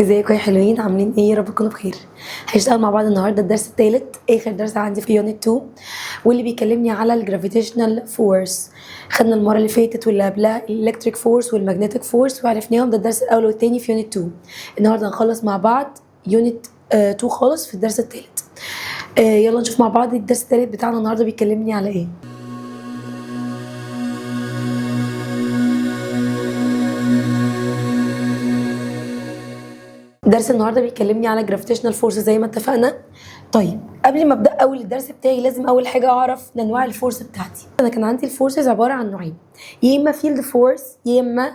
ازيكم يا حلوين؟ عاملين ايه؟ يا رب تكونوا بخير. هنشتغل مع بعض النهارده الدرس الثالث، اخر درس عندي في unit 2، واللي بيكلمني على ال gravitational force. خدنا المرة اللي فاتت واللي قبلها ال electric force وال magnetic force وعرفناهم، ده الدرس الاول والثاني في unit 2. النهارده هنخلص مع بعض unit 2 خالص في الدرس الثالث. يلا نشوف مع بعض الدرس الثالث بتاعنا النهارده بيكلمني على ايه. درس النهارده بيكلمني على gravitational force زي ما اتفقنا. طيب قبل ما ابدا اول الدرس بتاعي لازم اول حاجة اعرف انواع ال force بتاعتي. انا كان عندي ال forces عبارة عن نوعين، يا اما field force يا اما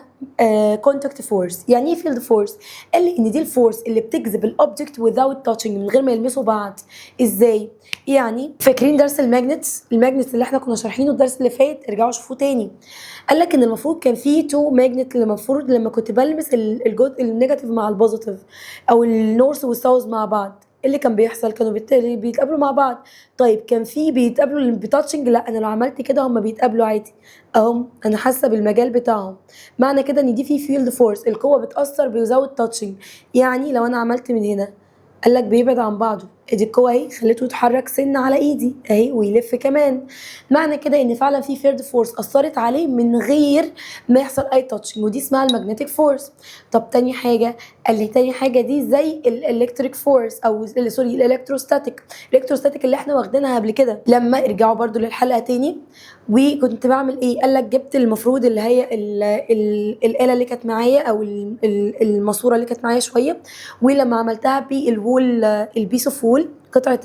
contact force. يعني ايه field force؟ قال لي ان دي ال force اللي بتجذب ال object without touching، من غير ما يلمسوا بعض. ازاي يعني؟ فاكرين درس ال magnets؟ ال magnets اللي احنا كنا شارحينه الدرس اللي فات، ارجعوا شوفوه تاني. قال لك ان المفروض كان في two magnet، اللي المفروض لما كنت بلمس الجزء ال negative مع ال positive او ال north وال south مع بعض، ايه اللي كان بيحصل؟ كانوا بالتالي بيتقابلوا مع بعض. طيب كان في بيتقابلوا ب touching؟ لا، انا لو عملت كده هم بيتقابلوا عادي اهم، انا حاسه بالمجال بتاعهم. معنى كده ان دي في field force، القوة بتاثر without touching. يعني لو انا عملت من هنا قال لك بيبعد عن بعضه، ادي القوة اهي خليته يتحرك سنة على ايدي اهي ويلف كمان. معنى كده ان فعلا في field force اثرت عليه من غير ما يحصل اي touching، ودي اسمها ال magnetic force. طب تاني حاجة قال لي تاني حاجة دي زي ال electric force او sorry ال electrostatic. ال electrostatic اللي احنا واخدينها قبل كده، لما ارجعوا برضو للحلقة تاني، وكنت بعمل ايه؟ قال لك جبت المفروض اللي هي ال ال الاله اللي كانت معايا او الماسورة اللي كانت معايا شويه، ولما عملتها بال wool، ال piece of wool، قطعه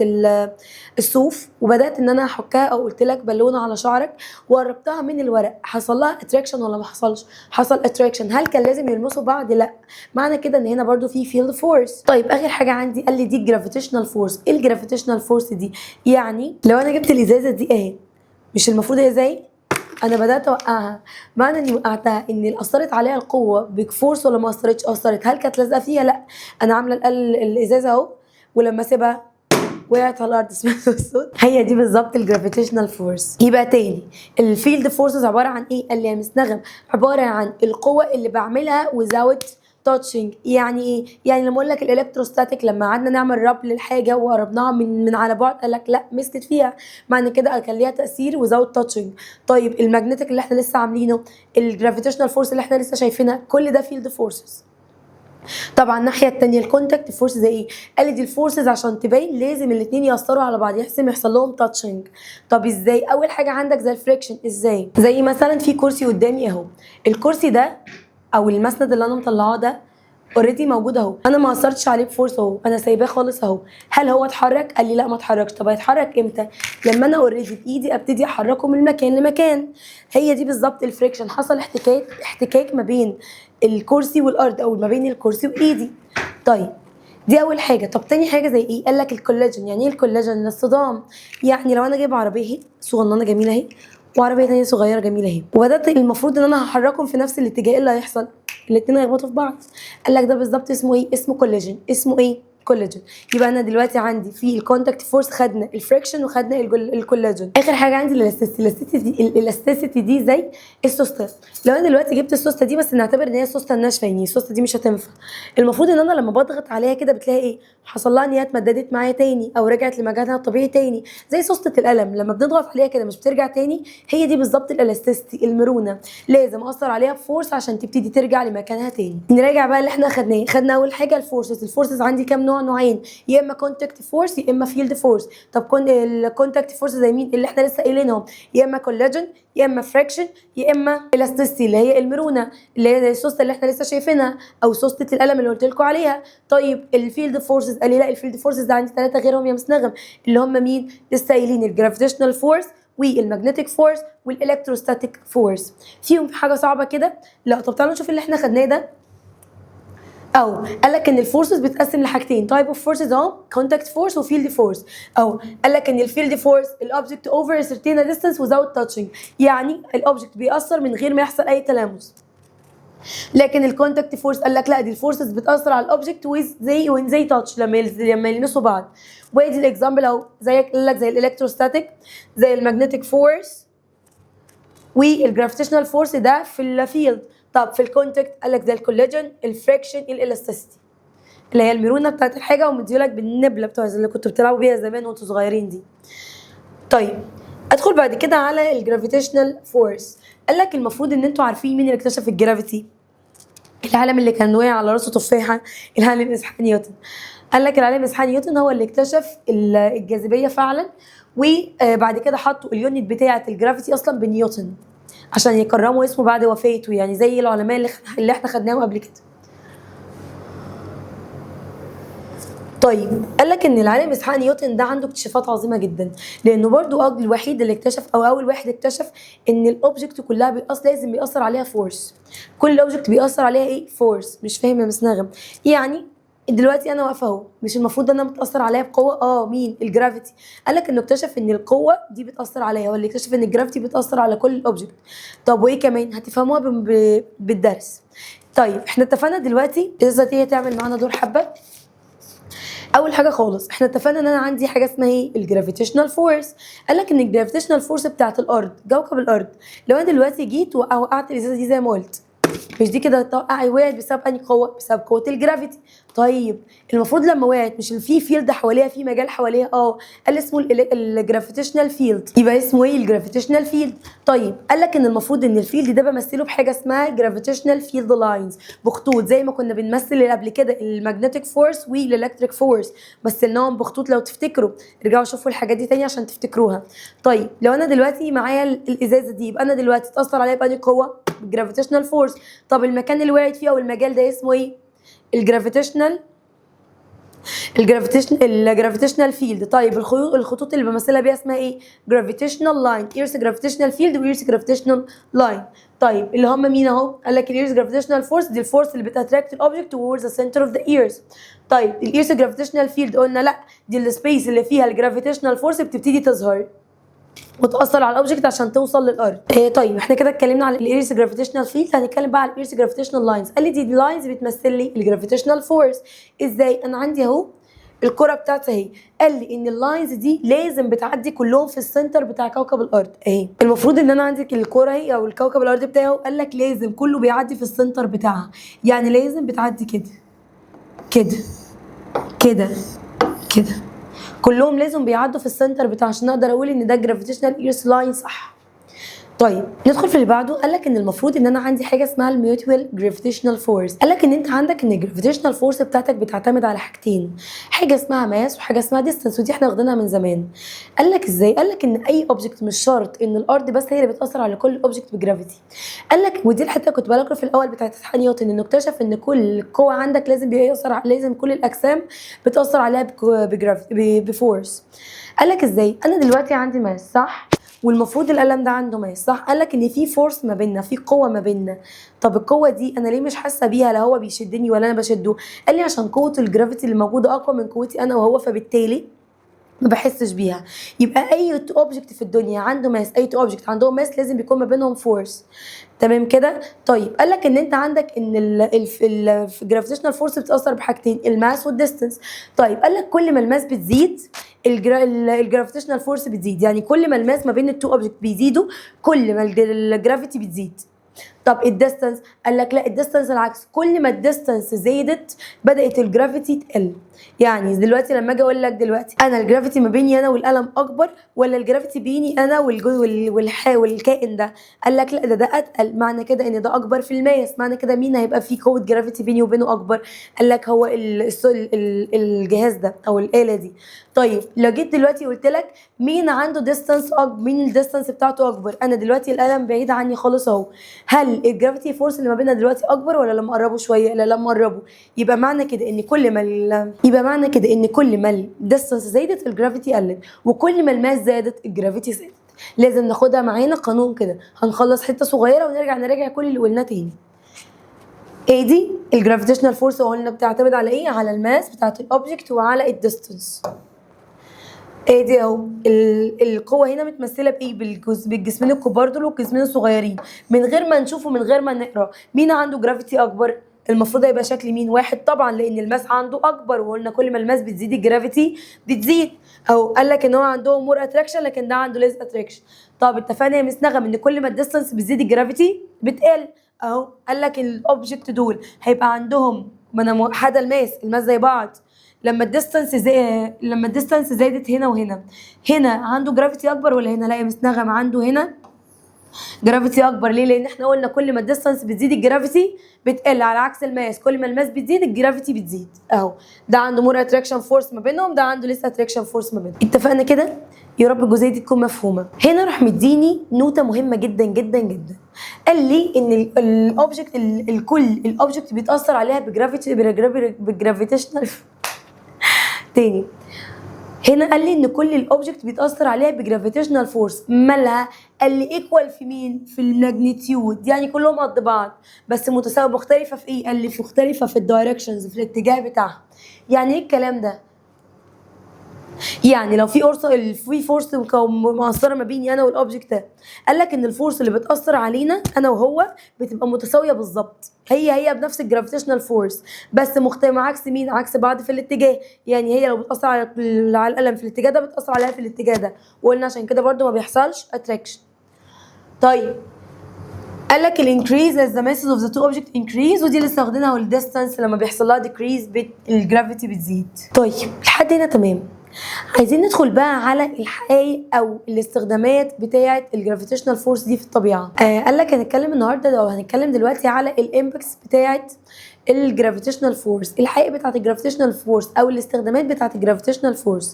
الصوف، وبدات ان انا احكها او قلت لك بالونه على شعرك وقربتها من الورق، حصل لها attraction ولا ما حصلش؟ حصل attraction. هل كان لازم يلمسوا بعض؟ لا. معنى كده ان هنا برضو في field force. طيب اخر حاجة عندي قال لي دي ال gravitational force. ايه ال gravitational force دي؟ يعني لو انا جبت الازازه دي اهي، مش المفروض هي زي انا بدات اوقعها؟ معنى اني وقعتها ان اثرت عليها القوة ب force ولا ما اثرتش؟ اثرت. هل كانت لازقه فيها؟ لا، انا عامله الازازه اهو، ولما اسيبها وقعت على الارض. سمعتوا الصوت؟ هي دي بالظبط ال gravitational force. يبقى تاني ال field forces عبارة عن ايه؟ قال لي يا مس نغم عبارة عن القوة اللي بعملها without touching. يعني ايه؟ يعني لما اقول لك ال electrostatic لما قعدنا نعمل rub للحاجة وقربناها من على بعد، قال لك لا مسكت فيها، معنى كده كان ليها تاثير without touching. طيب ال magnetic اللي احنا لسه عاملينه، ال gravitational force اللي احنا لسه شايفينها، كل ده field forces. طبعا الناحية الثانية ال contact force زي ايه؟ قال لي دي ال forces عشان تبين لازم الاثنين ياثروا على بعض، يحسن يحصل لهم touching. طب ازاي؟ اول حاجة عندك زي ال friction. ازاي؟ زي مثلا في كرسي قدامي اهو، الكرسي ده او المسند اللي انا مطلعاه ده already موجود اهو، انا ما اثرتش عليه ب force اهو، انا سايباه خالص اهو. هل هو اتحرك؟ قال لي لا ما اتحركش. طب هيتحرك امتى؟ لما انا already بايدي ابتدي احركه من مكان لمكان. هي دي بالظبط ال friction، حصل احتكاك ما بين الكرسي والارض او ما بين الكرسي وايدي. طيب دي اول حاجة. طب تاني حاجة زي ايه؟ قال لك ال collision. يعني ايه ال collision؟ الاصطدام. يعني لو انا جايبه عربية اهي صغننه جميلة اهي، وعربية تانية صغيرة جميلة اهي، وبدات المفروض ان انا هحركهم في نفس الاتجاه، ايه اللي هيحصل؟ الاثنين هيخبطوا في بعض. قال لك ده بالظبط اسمه ايه؟ اسمه collision. اسمه ايه؟ collision. يبقى انا دلوقتي عندي في ال contact force خدنا ال friction وخدنا ال collision. اخر حاجة عندي ال elasticity. ال elasticity دي زي السوسته. لو انا دلوقتي جبت السوسته دي، بس نعتبر ان هي السوسته الناشفه، يعني السوسته دي مش هتنفع، المفروض ان انا لما بضغط عليها كده بتلاقي ايه حصل لها؟ ان هي اتمددت معايا تاني او رجعت لمكانها الطبيعي تاني، زي سوسته القلم لما بنضغط عليها كده مش بترجع تاني. هي دي بالظبط ال elasticity، المرونة، لازم اثر عليها ب force عشان تبتدي ترجع لمكانها تاني. نراجع بقى اللي احنا خدناه. خدنا اول حاجة ال forces. ال forces عندي كام نوع؟ نوعين، يا اما contact force يا اما field force. طب ال contact force زي مين؟ اللي احنا لسه قايلينهم، يا اما collision يا اما friction يا اما elasticity اللي هي المرونة، اللي هي السوسته اللي احنا لسه شايفينها او سوسته القلم اللي قلت لكم عليها. طيب ال field forces قال لي لا ال field forces ده عندي ثلاثة غيرهم يا مس نغم، اللي هم مين؟ لسه قايلين ال gravitational force وال magnetic force وال electrostatic force. فيهم حاجة صعبة كده؟ لا. طب تعالوا نشوف اللي احنا خدناه ده. او قال لك ان ال forces بتتقسم لحاجتين، type of forces اهو، contact force و field force. او قال لك ان ال field force ال object over certain distance without touching، يعني ال object بيأثر من غير ما يحصل اي تلامس. لكن ال contact force قال لك لا دي ال forces بتاثر على ال object with they when they touch، لما يلمسوا بعض. وادي ال example اهو، زي قال لك زي ال electrostatic، زي ال magnetic force وال gravitational force، ده في ال field. طب في ال contact قال لك زي ال collision، ال friction، ال elasticity. اللي هي المرونة بتاعت الحاجه، ومديهولك بالنبله بتوع اللي كنتوا بتلعبوا بيها زمان وانتوا صغيرين دي. طيب ادخل بعد كده على ال gravitational force. قال لك المفروض ان انتوا عارفين مين اللي اكتشف ال gravity، العالم اللي كان واقع على راسه تفاحه، العالم اسحاق نيوتن. قال لك العالم اسحاق نيوتن هو اللي اكتشف الجاذبية فعلا، وبعد كده حطوا ال unit بتاعه ال gravity اصلا بنيوتن عشان يكرموا اسمه بعد وفاته، يعني زي العلماء اللي احنا خدناهم قبل كده. طيب قال لك ان العالم اسحاق نيوتن ده عنده اكتشافات عظيمة جدا، لانه برضو الوحيد اللي اكتشف او اول واحد اكتشف ان ال object كلها لازم بيأثر عليها force. كل object بيأثر عليها ايه؟ force. مش فاهم يا مس نغم؟ يعني دلوقتي انا واقفة اهو، مش المفروض ان انا متاثر عليا بقوة؟ مين؟ ال gravity. قال لك انه اكتشف ان القوة دي بتاثر عليا، هو اللي اكتشف ان ال gravity بتاثر على كل ال object. طب وايه كمان؟ هتفهموها بالدرس. طيب احنا اتفقنا دلوقتي ازاي دي هتعمل معانا دور حبه. اول حاجة خالص احنا اتفقنا ان انا عندي حاجة اسمها ايه؟ ال gravitational force. قال لك ان ال gravitational force بتاعت الارض، كوكب الارض، لو انا دلوقتي جيت وقعت الازازه دي زي ما قلت، مش دي كده وقعت بسبب انهي قوة؟ بسبب قوة ال gravity. طيب المفروض لما وقعت مش في field حواليها، في مجال حواليها؟ قال اسمه ال gravitational field. يبقى اسمه ايه؟ ال gravitational field. طيب قال لك ان المفروض ان ال field ده بمثله بحاجة اسمها gravitational field lines، بخطوط زي ما كنا بنمثل اللي قبل كده ال magnetic force وال electric force، مثلناهم بخطوط لو تفتكروا، ارجعوا شوفوا الحاجات دي تاني عشان تفتكروها. طيب لو انا دلوقتي معايا الازازه دي، يبقى انا دلوقتي اتاثر عليا بأنهي قوة؟ بال gravitational force. طب المكان اللي وقعت فيه او المجال ده اسمه ايه؟ ال gravitational field. طيب الخطوط اللي بمثلها بيها اسمها ايه؟ gravitational line، earth gravitational field و earth gravitational line. طيب اللي هم مين اهو؟ قال لك ال earth gravitational force دي ال force اللي بت attract ال object towards the center of the earth. طيب ال earth gravitational field قلنا لا، دي ال space اللي فيها ال gravitational force بتبتدي تظهر وتاثر على ال object عشان توصل للارض. طيب احنا كده اتكلمنا على ال earth gravitational field، هنتكلم بقى على ال earth gravitational lines. قال لي دي lines بتمثل لي ال gravitational force. ازاي؟ انا عندي اهو الكره بتاعتي اهي، قال لي ان ال lines دي لازم بتعدي كلهم في ال center بتاع كوكب الارض اهي. المفروض ان انا عندي الكره اهي او الكوكب الارض بتاعه، قال لك لازم كله بيعدي في ال center بتاعها، يعني لازم بتعدي كده كده كده كده، كلهم لازم بيعدوا في ال center بتاع عشان اقدر اقول ان ده gravitational earth line صح. طيب ندخل في اللي بعده. قال لك ان المفروض ان انا عندي حاجة اسمها ال mutual gravitational force. قال لك ان انت عندك ان ال gravitational force بتاعتك بتعتمد على حاجتين، حاجة اسمها mass وحاجه اسمها distance، ودي احنا واخدينها من زمان. قال لك ازاي؟ قال لك ان اي object مش شرط ان الارض بس هي اللي بتاثر على كل object ب gravity. قال لك ودي الحتة كنت بقولها في الاول بتاعت اسحاق نيوتن، انه اكتشف ان كل قوة عندك لازم بيأثر، لازم كل الاجسام بتاثر عليها ب gravity ب force. قال لك ازاي؟ انا دلوقتي عندي mass صح، والمفروض القلم ده عنده mass صح. قال لك ان في force ما بيننا، في قوة ما بيننا. طب القوة دي انا ليه مش حاسه بيها؟ لا هو بيشدني ولا انا بشده. قال لي عشان قوة ال gravity اللي موجودة اقوى من قوتي انا وهو، فبالتالي ما بحسش بيها. يبقى اي object في الدنيا عنده mass، اي object عندهم mass لازم بيكون ما بينهم force. تمام كده؟ طيب قال لك ان انت عندك ان ال gravitational force بتاثر بحاجتين، ال mass وال distance. طيب قال لك كل ما ال mass بتزيد ال gravitational force بتزيد، يعني كل ما ال mass ما بين ال two object بيزيدوا كل ما ال gravity بتزيد. طب ال distance؟ قال لك لا، ال distance العكس، كل ما ال distance زادت بدات ال gravity تقل. يعني دلوقتي لما اجي اقول لك دلوقتي انا ال gravity ما بيني انا والقلم اكبر ولا ال gravity بيني انا والكائن ده؟ قال لك لا، ده اتقل، معنى كده ان ده اكبر في ال mass، معنى كده مين هيبقى فيه قوة gravity بيني وبينه اكبر؟ قال لك هو الجهاز ده او الاله دي. طيب لو جيت دلوقتي قلت لك مين عنده distance اكبر، مين ال distance بتاعته اكبر؟ انا دلوقتي القلم بعيد عني خالص اهو، هل ال gravity force اللي ما بيننا دلوقتي اكبر ولا لما اقربه شوية؟ لا لما اقربه. يبقى معنى كده ان كل ما ال distance زادت ال gravity قلت، وكل ما ال mass زادت ال gravity زادت. لازم ناخدها معانا قانون كده. هنخلص حتة صغيرة ونرجع نراجع كل اللي قلناه تاني. ايه دي ال gravitational force؟ قلنا بتعتمد على ايه؟ على ال mass بتاعت ال object وعلى ال distance. ايه دي اهو القوة هنا متمثلة بايه؟ بالجسمين الكبار دول والجسمين الصغيرين، من غير ما نشوفه من غير ما نقرا مين عنده gravity اكبر؟ المفروض هيبقى شكل مين؟ واحد طبعا، لان ال mass عنده اكبر، وقلنا كل ما ال mass بتزيد ال gravity بتزيد. او قال لك ان هو عندهم more attraction لكن ده عنده less attraction. طب اتفقنا يا مس نغم ان كل ما ال distance بتزيد ال gravity بتقل اهو. قال لك ال object دول هيبقى عندهم ما انا موحدة ال mass، ال mass زي بعض. لما ال distance زادت هنا وهنا، هنا عنده gravity اكبر ولا هنا؟ لا يا مس نغم، عنده هنا gravity اكبر. ليه؟ لان احنا قلنا كل ما ال distance بتزيد ال gravity بتقل، على عكس ال mass، كل ما ال mass بتزيد ال gravity بتزيد. اهو ده عنده more attraction force ما بينهم، ده عنده less attraction force ما بينهم. اتفقنا كده؟ يا رب الجزئية دي تكون مفهومه. هنا راح مديني نوته مهمة جدا جدا جدا، قال لي ان ال object، الكل ال object بيتاثر عليها ب gravity، بال gravitational. تاني، هنا قال لي ان كل ال object بيتاثر عليها ب gravitational force. مالها؟ قال لي equal في مين؟ في ال magnitude، يعني كلهم قد بعض، بس متساوي. مختلفة في ايه؟ قال لي مختلفة في ال directions، في الاتجاه بتاعها. يعني ايه الكلام ده؟ يعني لو في force مؤثرة ما بيني انا وال object ده، قال لك ان ال force اللي بتاثر علينا انا وهو بتبقى متساوية بالظبط، هي هي بنفس ال gravitational force، بس مختلفة عكس مين؟ عكس بعض في الاتجاه. يعني هي لو بتاثر على القلم في الاتجاه ده، بتاثر عليها في الاتجاه ده. وقلنا عشان كده برضو ما بيحصلش attraction. طيب، قال لك ال increase as the masses of the two objects increase، ودي لسه واخدينها، وال distance لما بيحصل لها decrease ال gravity بتزيد. طيب، لحد هنا تمام. عايزين ندخل بقى على الحقائق او الاستخدامات بتاعه ال gravitational force دي في الطبيعه. قال لك هنتكلم النهارده او هنتكلم دلوقتي على ال impacts بتاعه ال gravitational force، الحقائق بتاعه ال gravitational force او الاستخدامات بتاعه ال gravitational force.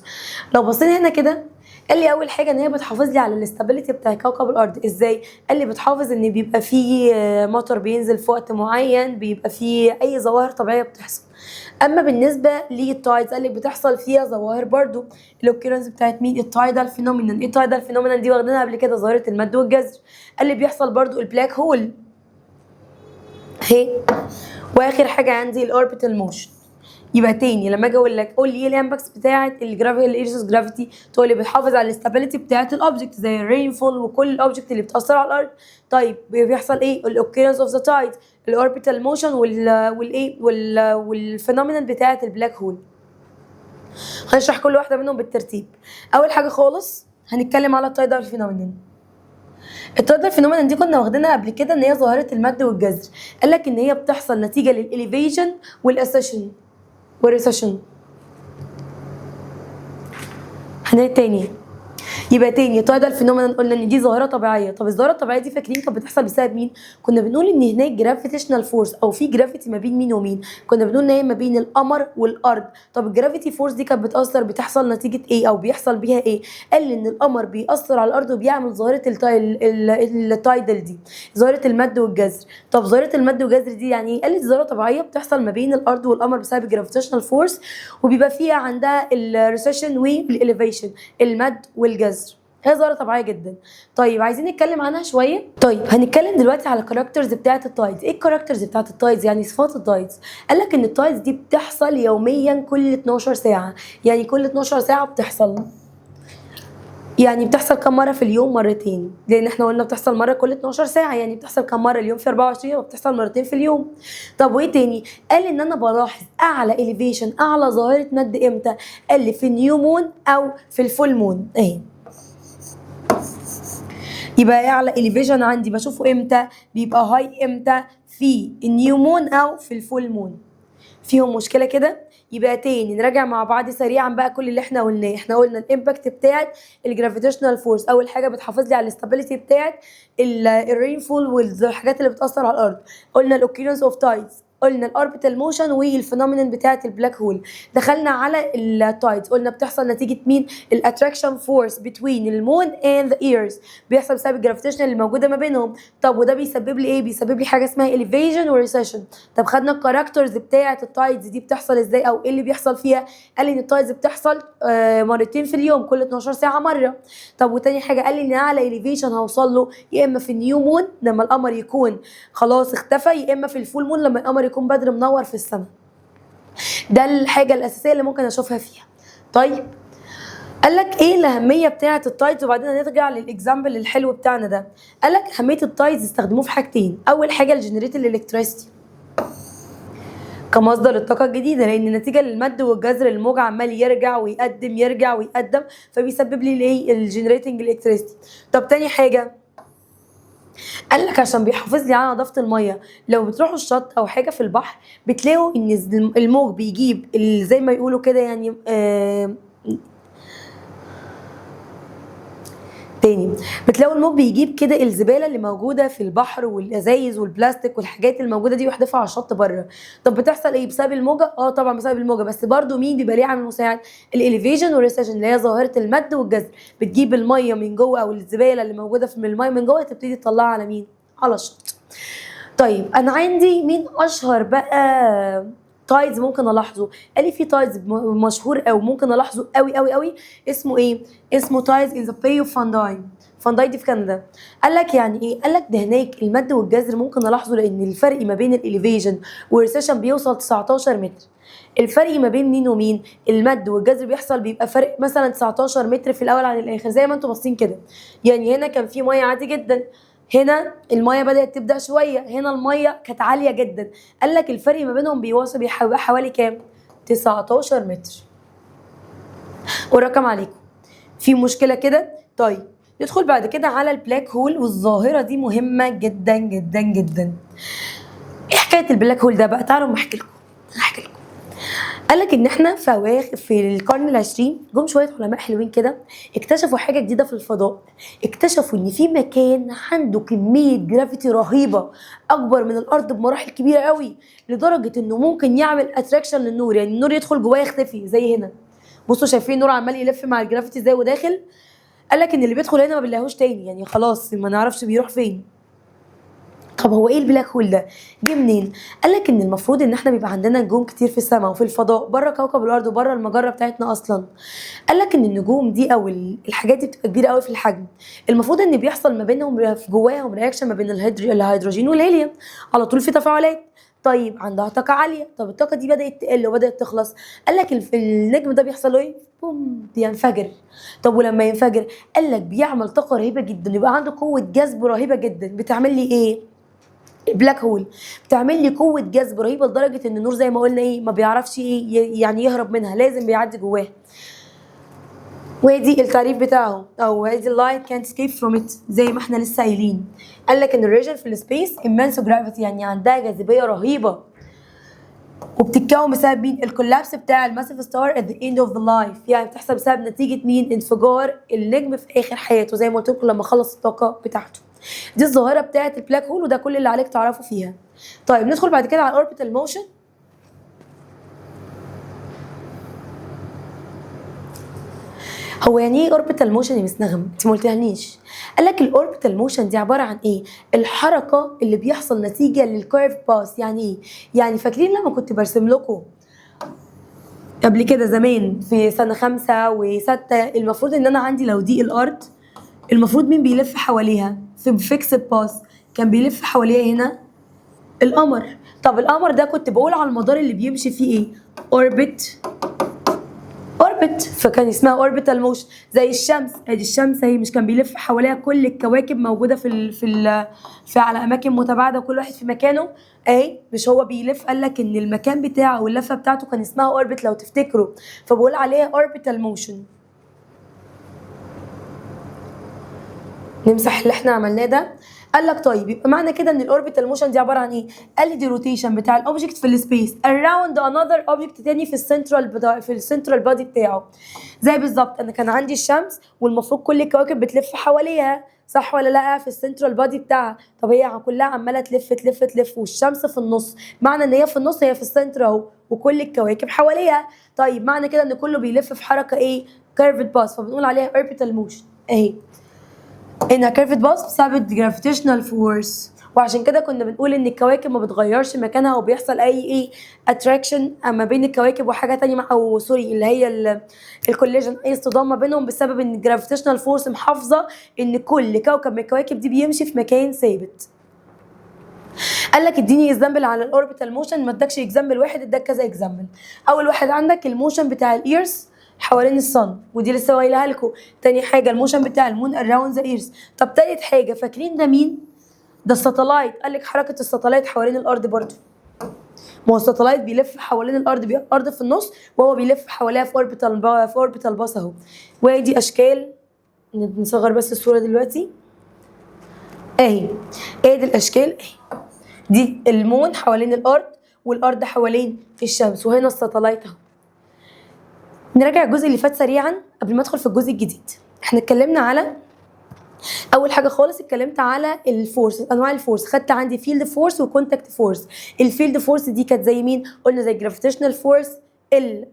لو بصينا هنا كده، قال لي اول حاجة ان هي بتحافظ لي على ال stability بتاع كوكب الارض. ازاي؟ قال لي بتحافظ ان بيبقى فيه مطر بينزل في وقت معين، بيبقى فيه اي ظواهر طبيعية بتحصل. اما بالنسبة لل tides، قال لك بتحصل فيها ظواهر برضو. ال occurrence بتاعت مين؟ ال tidal phenomenon. ايه ال tidal phenomenon دي؟ واخدينها قبل كده، ظاهره المد والجزر. قال لي بيحصل برضو ال black hole اهي. واخر حاجة عندي ال orbital motion. يبقى تاني، لما اجي اقول لك قول لي ايه ال impacts بتاعه ال gravity، ال earth's gravity، تقول لي بتحافظ على ال stability بتاعه ال object زي ال rainfall وكل ال object اللي بتاثر على الارض. طيب، بيحصل ايه؟ ال occurrence of the tide، ال orbital motion، والايه وال phenomenon بتاعه ال black hole. هنشرح كل واحدة منهم بالترتيب. اول حاجة خالص هنتكلم على ال tidal phenomenon. ال tidal phenomenon دي كنا واخدينها قبل كده، ان هي ظاهره المد والجزر. قال لك ان هي بتحصل نتيجة لل elevation وال ascension وال recession. هنعيد تاني. يبقى تاني، tidal phenomenon قلنا ان دي ظاهره طبيعيه. طب الظاهرة الطبيعية دي فاكرين كانت بتحصل بسبب مين؟ كنا بنقول ان هناك gravitational force او في gravity ما بين مين ومين؟ كنا بنقول ان هي ما بين القمر والارض. طب ال gravity force دي كانت بتاثر، بتحصل نتيجة ايه او بيحصل بيها ايه؟ قال ان القمر بيأثر على الارض وبيعمل ظاهره ال tidal دي، ظاهره المد والجزر. طب ظاهره المد والجزر دي يعني ايه؟ قال لي ظاهره طبيعية بتحصل ما بين الارض والقمر بسبب ال gravitational force، وبيبقى فيها عندها ال recession وال elevation، المد والجزر. هي ظاهره طبيعية جدا. طيب، عايزين نتكلم عنها شويه. طيب، هنتكلم دلوقتي على ال characters بتاعه ال tides. ايه ال characters بتاعه ال tides؟ يعني صفات ال tides. قال لك ان ال tides دي بتحصل يوميا كل 12 ساعه، يعني كل 12 ساعة بتحصل. يعني بتحصل كم مرة في اليوم؟ مرتين، لان احنا قلنا بتحصل مرة كل 12 ساعه، يعني بتحصل كم مره؟ اليوم في 24، وبتحصل مرتين في اليوم. طب وايه تاني؟ قال ان انا بلاحظ اعلى elevation، اعلى ظاهره مد امتى؟ قال لي في ال new moon او في ال full moon اهي. يبقى اعلى elevation عندي بشوفه امتى؟ بيبقى high امتى؟ في ال new moon او في ال full moon. فيهم مشكلة كده؟ يبقى تاني نراجع مع بعض سريعا بقى كل اللي احنا قلناه. احنا قلنا ال impact بتاعت ال gravitational force، اول حاجة بتحافظ لي على ال stability بتاعت ال rainfall والحاجات اللي بتاثر على الارض. قلنا ال occurrence of tides، قلنا ال orbital motion وال phenomenon بتاعت ال black hole. دخلنا على ال tides، قلنا بتحصل نتيجة مين؟ ال attraction force between ال moon and the earth، بيحصل بسبب ال gravitation اللي موجودة ما بينهم. طب وده بيسبب لي ايه؟ بيسبب لي حاجة اسمها elevation و recession. طب خدنا ال characters بتاعه ال tides دي، بتحصل ازاي او ايه اللي بيحصل فيها؟ قال لي ان ال tides بتحصل مرتين في اليوم، كل 12 ساعة مره. طب وتاني حاجه، قال لي ان اعلى elevation هوصل له يا اما في ال new moon لما القمر يكون خلاص اختفى، يا اما في ال full moon لما القمر يكون بدر منور في السماء. ده الحاجة الاساسية اللي ممكن اشوفها فيها. طيب، قال لك ايه الاهمية بتاعه ال tides؟ وبعدين هنرجع لل example الحلو بتاعنا ده. قال لك اهمية ال tides استخدموه في حاجتين. اول حاجة ال generate ال electricity كمصدر الطاقة الجديده، لان نتيجة للمد والجزر الموج عمال يرجع ويقدم، يرجع ويقدم، فبيسبب لي الايه؟ ال generating electricity. طب تاني حاجة قال لك عشان بيحافظ لي على نظافة المية. لو بتروحوا الشط او حاجة في البحر بتلاقوا ان الموج بيجيب زي ما يقولوا كده يعني تاني، بتلاقوا الموج بيجيب كده الزبالة اللي موجودة في البحر والازايز والبلاستيك والحاجات الموجودة دي ويحدفها على الشط بره. طب بتحصل ايه بسبب الموجه؟ طبعا بسبب الموجه، بس برضو مين بيبقى ليه عامل مساعد؟ ال elevation وال recession اللي هي ظاهره المد والجزر، بتجيب المية من جوه او الزبالة اللي موجودة في المية من جوه تبتدي تطلعها على مين؟ على الشط. طيب انا عندي مين اشهر بقى tides ممكن الاحظه؟ قال لي في tides مشهور قوي ممكن الاحظه قوي قوي قوي، اسمه ايه؟ اسمه tides in the Bay of Fundy. Fundy دي في كندا. قال لك يعني ايه؟ قال لك ده هناك المد والجزر ممكن الاحظه لان الفرق ما بين ال elevation وال recession بيوصل 19 متر. الفرق ما بين مين ومين؟ المد والجزر بيحصل بيبقى فرق مثلا 19 متر في الاول عن الاخر، زي ما انتم باصين كده. يعني هنا كان في مية عادي جدا، هنا المية بدات تبدا شوية، هنا المية كانت عالية جدا. قال لك الفرق ما بينهم بيوصل حوالي كام؟ 19 متر. والرقم عليكم. في مشكلة كده؟ طيب ندخل بعد كده على ال black hole، والظاهرة دي مهمة جدا جدا جدا. ايه حكاية ال black hole ده بقى؟ تعالوا احكي لكم. احكي لكم. قال لك ان احنا في القرن العشرين جم شوية علماء حلوين كده اكتشفوا حاجة جديدة في الفضاء. اكتشفوا ان في مكان عنده كمية gravity رهيبة اكبر من الارض بمراحل كبيرة قوي، لدرجة انه ممكن يعمل attraction للنور، يعني النور يدخل جواه يختفي زي هنا. بصوا شايفين النور عمال يلف مع ال gravity ازاي وداخل. قال لك ان اللي بيدخل هنا ما بنلاقيهوش تاني، يعني خلاص ما نعرفش بيروح فين. طب هو ايه ال black hole ده؟ جه منين؟ قال لك ان المفروض ان احنا بيبقى عندنا نجوم كتير في السماء وفي الفضاء بره كوكب الارض وبره المجرة بتاعتنا اصلا. قال لك ان النجوم دي او الحاجات دي بتبقى كبيرة قوي في الحجم، المفروض ان بيحصل ما بينهم في جواهم reaction ما بين الهيدروجين والهيليوم، على طول في تفاعلات. طيب عندها طاقة عالية، طب الطاقة دي بدات تقل وبدات تخلص، قال لك النجم ده بيحصل له ايه؟ بوم، بينفجر. طب ولما ينفجر قال لك بيعمل طاقة رهيبة جدا، يبقى عنده قوة جذب رهيبة جدا. بتعمل لي ايه؟ ال black hole بتعمل لي قوة جذب رهيبة لدرجة ان النور زي ما قلنا ايه ما بيعرفش ايه يعني يهرب منها، لازم بيعدي جواها. وادي التعريف بتاعه، او ادي اللايت كانت اسكيب فروم ات زي ما احنا لسه قايلين. قال لك ان ال region في ال space immense gravity، يعني عندها جاذبية رهيبة، وبتتكون بسبب مين؟ ال collapse بتاع ال massive star at the end of the life، يعني بتحصل بسبب نتيجة مين؟ انفجار النجم في اخر حياته زي ما قلت لكم لما خلص الطاقة بتاعته. دي الظاهرة بتاعه ال black hole، وده كل اللي عليك تعرفه فيها. طيب ندخل بعد كده على ال orbital motion. هو يعني ايه orbital motion يا مس نغم؟ انت ما قلتهالنيش. قال لك ال orbital motion دي عبارة عن ايه؟ الحركة اللي بيحصل نتيجة لل curved path. يعني ايه؟ يعني فاكرين لما كنت برسم لكم قبل كده زمان في سنة 5 و6، المفروض ان انا عندي لو دي الارض المفروض مين بيلف حواليها في fixed path؟ كان بيلف حواليها هنا القمر. طب القمر ده كنت بقول على المدار اللي بيمشي فيه ايه؟ orbit، orbit، فكان اسمها orbital motion. زي الشمس، ادي الشمس اهي، مش كان بيلف حواليها كل الكواكب موجودة في ال في ال في على اماكن متباعدة وكل واحد في مكانه اهي، مش هو بيلف؟ قال لك ان المكان بتاعه واللفه بتاعته كان اسمها orbit لو تفتكروا، فبقول عليها orbital motion. نمسح اللي احنا عملناه ده. قال لك طيب يبقى معنى كده ان ال orbital motion دي عبارة عن ايه؟ قال لي دي rotation بتاع ال object في ال space around another object تاني في السنترال بتاع في ال central body بتاعه. زي بالظبط انا كان عندي الشمس والمفروض كل الكواكب بتلف حواليها، صح ولا لا؟ في ال central body بتاعها. طب هي كلها عماله تلف تلف تلف والشمس في النص، معنى ان هي في النص هي في ال center اهو وكل الكواكب حواليها. طيب معنى كده ان كله بيلف في حركة ايه؟ curved path، فبنقول عليها orbital motion اهي، انها curved path بسبب gravitational force. وعشان كده كنا بنقول ان الكواكب ما بتغيرش مكانها وبيحصل اي ايه attraction ما بين الكواكب وحاجه تانية مع او sorry اللي هي ال collision، اي اصطدام ما بينهم، بسبب ان ال gravitational force محافظة ان كل كوكب من الكواكب دي بيمشي في مكان ثابت. قال لك اديني example على ال orbital motion، ما ادكش example واحد، اداك كذا example. اول واحد عندك ال motion بتاع ال earth حوالين ال sun، ودي لسه قايلها لكم. تاني حاجة ال motion بتاع ال moon around the earth. طب تالت حاجة فاكرين ده مين؟ ده ال satellite. قال لك حركة ال satellite حوالين الارض برضو، ما هو ال satellite بيلف حوالين الارض، بيبقى الارض في النص وهو بيلف حواليها في orbital، في orbital path اهو. وادي اشكال، نصغر بس الصورة دلوقتي. اهي، ادي الاشكال اهي. دي ال moon حوالين الارض، والارض حوالين الشمس، وهنا ال satellite اهو. نراجع الجزء اللي فات سريعا قبل ما ادخل في الجزء الجديد. احنا اتكلمنا على اول حاجة خالص، اتكلمت على ال force، انواع ال force. خدت عندي field force و contact force. ال field force دي كانت زي مين؟ قلنا زي ال gravitational force، ال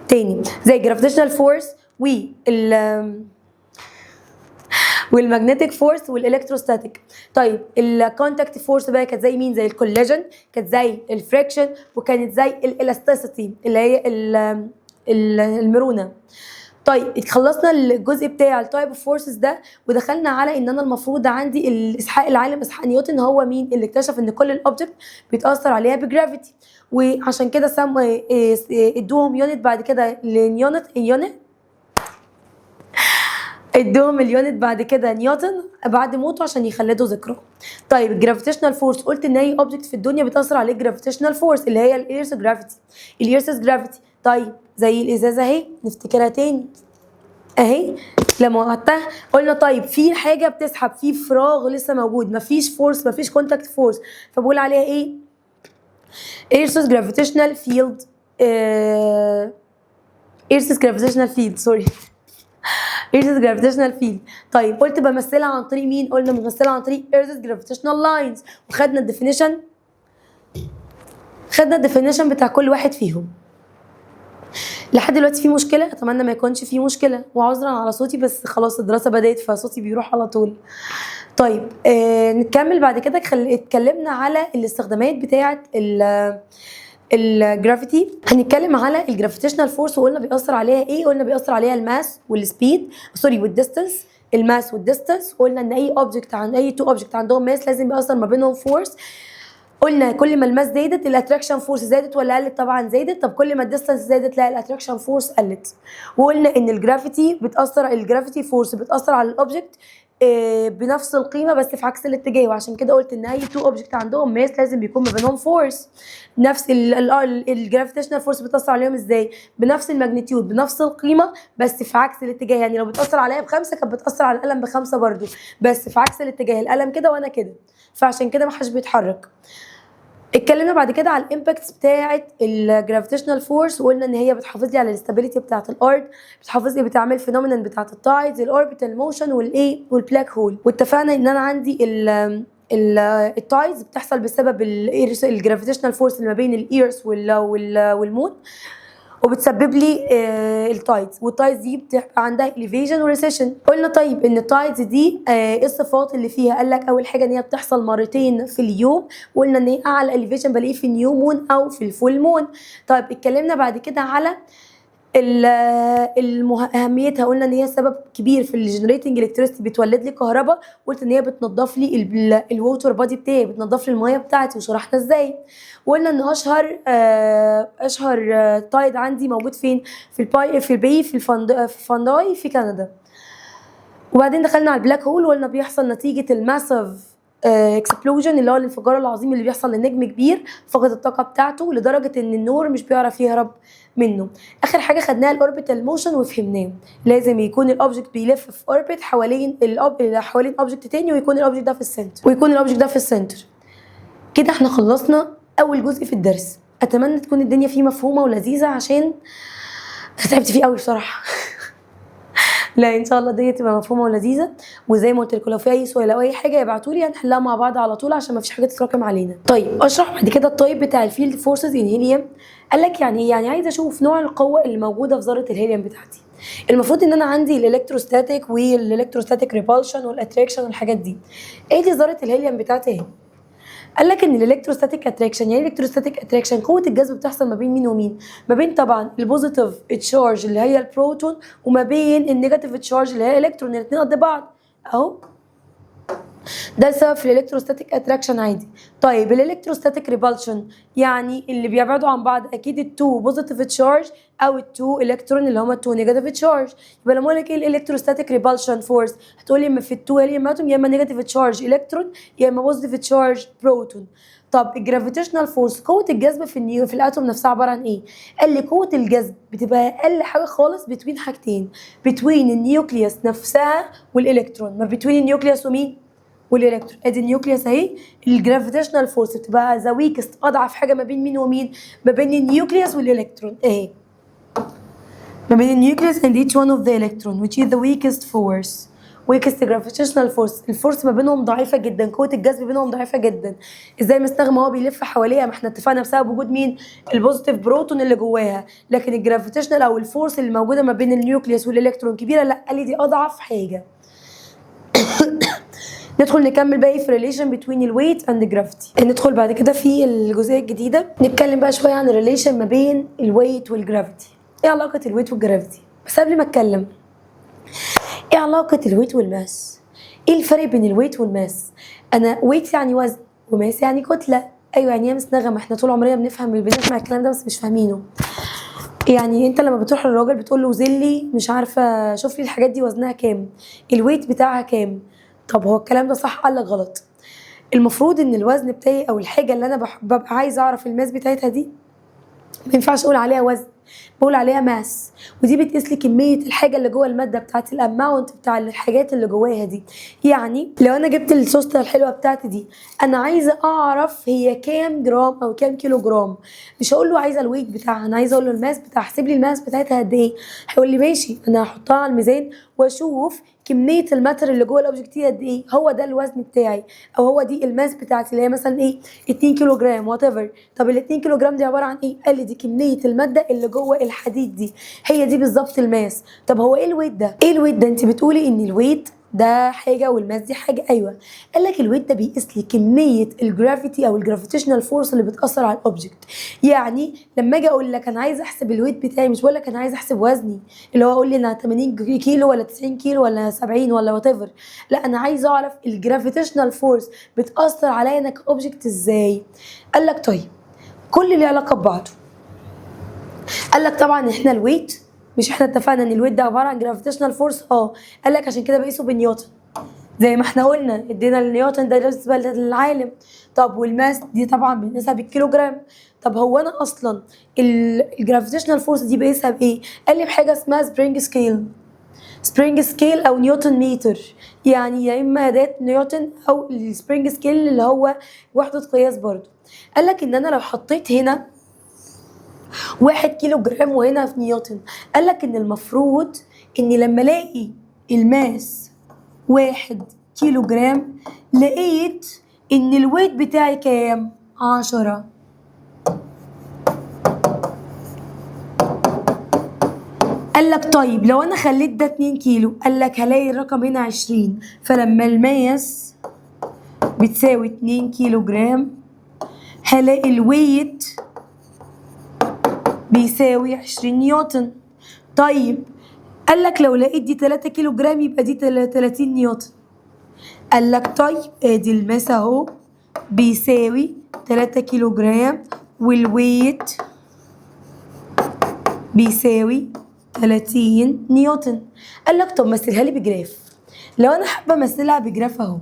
تاني، زي ال gravitational force وال magnetic force وال electrostatic. طيب، ال contact force بقى كانت زي مين؟ زي ال collision، كانت زي ال friction، وكانت زي ال elasticity اللي هي المرونه. طيب، خلصنا الجزء بتاع ال type of forces ده، ودخلنا على ان انا المفروض عندي الاسحاق، العالم اسحاق نيوتن، هو مين اللي اكتشف ان كل ال object بيتاثر عليها ب gravity، وعشان كده سموا ادوهم unit بعد كده ل unit، ادوهم ال unit بعد كده نيوتن بعد موته عشان يخلدوا ذكراه. طيب، ال gravitational force، قلت ان اي object في الدنيا بتاثر عليه gravitational force اللي هي ال earth gravity، ال earth's gravity. طيب، زي الازازه اهي، نفتكرها تاني اهي لما وقعتها. قلنا طيب، في حاجة بتسحب، في فراغ لسه موجود، مفيش force، مفيش contact force، فبقول عليها ايه؟ earth's gravitational field، earth's gravitational field، sorry، earth's gravitational field. طيب، قلت بمثلها عن طريق مين؟ قلنا بمثلها عن طريق earth's gravitational lines، وخدنا ال definition، خدنا ال definition بتاع كل واحد فيهم. لحد دلوقتي في مشكله؟ اتمنى ما يكونش في مشكله، وعذرا على صوتي، بس خلاص الدراسة بدات فصوتي بيروح على طول. طيب، نكمل بعد كده. اتكلمنا على الاستخدامات بتاعه ال gravity. هنتكلم على ال gravitational force، وقلنا بيأثر عليها ايه؟ قلنا بيأثر عليها ال mass وال speed، sorry، وال distance، ال mass وال distance. قلنا ان اي object عن اي two object عندهم mass لازم بيأثر ما بينهم force. قلنا كل ما ال mass زادت، ال attraction force زادت ولا قلت؟ طبعا زادت. طب كل ما ال distance زادت؟ لا، ال attraction force قلت. وقلنا ان ال gravity بتاثر، ال gravity force بتاثر على ال object بنفس القيمة بس في عكس الاتجاه، وعشان كده قلت ان اي two object عندهم mass لازم بيكون ما بينهم force. نفس ال gravitational force بتاثر عليهم ازاي؟ بنفس ال magnitude، بنفس القيمه، بس في عكس الاتجاه. يعني لو بتاثر عليا ب5 كانت بتاثر على القلم ب5 برضو، بس في عكس الاتجاه، القلم كده وانا كده، فعشان كده ما حدش بيتحرك. اتكلمنا بعد كده على ال impacts بتاعه ال gravitational force، وقلنا ان هي بتحافظ لي على ال stability بتاعه الارض، بتحافظ لي، بتعمل phenomenon بتاعه ال tides، ال orbital motion، والايه؟ وال black hole. واتفقنا ان انا عندي ال tides بتحصل بسبب ال gravitational force اللي ما بين ال earth وال moon، وبتسبب لي ال tides، وال tides دي بتبقى عندها elevation و recession. قلنا طيب، ان ال tides دي ايه الصفات اللي فيها؟ قال لك اول حاجة ان هي بتحصل مرتين في اليوم، وقلنا ان هي اعلى elevation بلاقيه في ال new moon او في ال full moon. طيب، اتكلمنا بعد كده على اهميتها. قلنا ان هي سبب كبير في ال generating electricity، بتولد لي كهرباء. قلت ان هي بتنضف لي ال water body بتاعي، بتنضف لي المية بتاعتي، وشرحنا ازاي. وقلنا ان اشهر tide عندي موجود فين؟ في ال bay في فانداي في كندا. وبعدين دخلنا على ال black hole، وقلنا بيحصل نتيجة ال massive explosion اللي هو الانفجار العظيم اللي بيحصل لنجم كبير فقد الطاقة بتاعته لدرجة ان النور مش بيعرف يهرب منه. اخر حاجة خدناها ال orbital motion، وفهمناه لازم يكون ال object بيلف في orbit حوالين object تاني، ويكون ال object ده في ال center، ويكون ال object ده في ال center. كده احنا خلصنا اول جزء في الدرس. اتمنى تكون الدنيا فيه مفهومه ولذيذه عشان تعبت فيه قوي بصراحه. لا، ان شاء الله الدنيا تبقى مفهومه ولذيذه، وزي ما قلت لكم لو في اي سؤال او اي حاجة ابعتوا لي، هنحلها مع بعض على طول عشان ما فيش حاجة تتراكم علينا. طيب، اشرح بعد كده ال type بتاع ال field forces in helium. قال لك يعني ايه؟ يعني عايزه اشوف نوع القوة اللي موجودة في ذره الهيليوم بتاعتي. المفروض ان انا عندي ال electrostatic وال electrostatic repulsion وال attraction والحاجات دي. ايه دي ذره الهيليوم بتاعتي اهي. قال لك ان ال electrostatic attraction، يعني electrostatic attraction قوة الجذب بتحصل ما بين مين ومين؟ ما بين طبعا ال positive charge اللي هي البروتون وما بين ال negative charge اللي هي الالكترون، الاثنين قد بعض اهو. ده السبب في ال electrostatic attraction عادي. طيب، ال electrostatic repulsion، يعني اللي بيبعدوا عن بعض اكيد ال two positive charge او ال two electron اللي هما ال two negative charge. يبقى لما اقول لك ايه ال electrostatic repulsion force، هتقول لي اما في ال two helium atom يا اما negative charge electron يا اما positive charge proton. طيب، طب ال gravitational force، قوة الجذب في ال atom نفسها عبارة عن ايه؟ قال لي قوة الجذب بتبقى اقل حاجة خالص between حاجتين، between ال nucleus نفسها والالكترون. ما between ال nucleus ومين؟ والالكترون. ادي ال nucleus اهي، ال gravitational force بتبقى the weakest، اضعف حاجة ما بين مين ومين؟ ما بين ال nucleus والالكترون اهي، ما بين ال nucleus and each one of the electron، which is the weakest force، weakest gravitational force. ال force ما بينهم ضعيفة جدا، قوة الجذب بينهم ضعيفة جدا. ازاي مستغمى هو بيلف حواليها؟ ما احنا اتفقنا بسبب وجود مين؟ ال positive proton اللي جواها. لكن ال gravitational او ال force اللي موجودة ما بين ال nucleus والالكترون كبيرة؟ لا، قال لي دي اضعف حاجة. ندخل نكمل باقي في relation between ال weight and gravity. ندخل بعد كده في الجزئية الجديده، نتكلم بقى شوية عن ال relation ما بين ال weight وال gravity. ايه علاقة ال weight وال gravity؟ بس قبل ما اتكلم، ايه علاقة ال weight وال mass؟ ايه الفرق بين ال weight وال mass؟ انا weight يعني وزن و mass يعني كتله. ايوه، يعني ايه مس نغم؟ احنا طول عمرنا بنفهم، بنسمع الكلام ده بس مش فاهمينه. يعني انت لما بتروح للراجل بتقول له وزن لي، مش عارفه، شوف لي الحاجات دي وزنها كام، ال weight بتاعها كام. طب هو الكلام ده صح؟ قال لك غلط. المفروض ان الوزن بتاعي او الحاجة اللي انا ببقى عايزه اعرف ال mass بتاعتها دي، ما ينفعش اقول عليها وزن، بقول عليها mass. ودي بتقيس لي كمية الحاجة اللي جوه المادة بتاعت ال amount بتاع الحاجات اللي جواها دي. يعني لو انا جبت السوسته الحلوة بتاعتي دي، انا عايزه اعرف هي كام جرام او كام كيلو جرام، مش هقول له عايزه ال weight بتاعها، انا عايزه اقول له ال mass بتاعها، احسب لي ال mass بتاعتها قد ايه. هيقول لي ماشي، انا هحطها على الميزان واشوف كمية ال matter اللي جوه ال object دي قد ايه، هو ده الوزن بتاعي او هو دي ال mass بتاعتي اللي هي مثلا ايه، 2 كيلو جرام whatever. طب ال 2 كيلو جرام دي عبارة عن ايه؟ قال لي دي كمية المادة اللي جوه الحديد دي، هي دي بالظبط ال mass. طب هو ايه ال weight ده؟ ايه ال weight ده؟ انت بتقولي ان ال weight ده حاجة وال mass دي حاجه. ايوه، قال لك ال weight ده بيقيس لي كمية ال gravity او ال gravitational force اللي بتاثر على ال object. يعني لما اجي اقول لك انا عايز احسب ال weight بتاعي، مش بقول لك انا عايز احسب وزني اللي هو اقول لي انا 80 كيلو ولا 90 كيلو ولا 70 ولا whatever. لا، انا عايز اعرف ال gravitational force بتاثر عليا انا ك object ازاي. قال لك طيب، كل اللي علاقة ببعضه. قال لك طبعا احنا ال weight، مش احنا اتفقنا ان ال weight ده عبارة عن gravitational force؟ اه. قال لك عشان كده بقيسه بنيوتن، زي ما احنا قلنا ادينا النيوتن ده بالنسبة للعالم. طب وال mass دي طبعا بنقيسها بالكيلوجرام. طب هو انا اصلا ال gravitational force دي بقيسها بايه؟ قال لي بحاجة اسمها spring scale، spring scale او newton meter، يعني يا اما اداه نيوتن او ال spring scale اللي هو وحده قياس برضو. قال لك ان انا لو حطيت هنا 1 كيلو جرام وهنا في نيوتن، قال لك ان المفروض اني لما الاقي ال mass 1 كيلو جرام لقيت ان ال weight بتاعي كام؟ 10. قال لك طيب لو انا خليت ده 2 كيلو، قال لك هلاقي الرقم هنا 20. فلما ال mass بتساوي 2 كيلو جرام هلاقي ال weight بيساوي 20 نيوتن. طيب قال لك لو لقيت دي 3 كيلو جرام يبقى دي 30 نيوتن. قال لك طيب ادي ال mass اهو بيساوي 3 كيلو جرام وال weight بيساوي 30 نيوتن. قال لك طب مثلها لي ب graph. لو انا حابة امثلها ب graph اهو،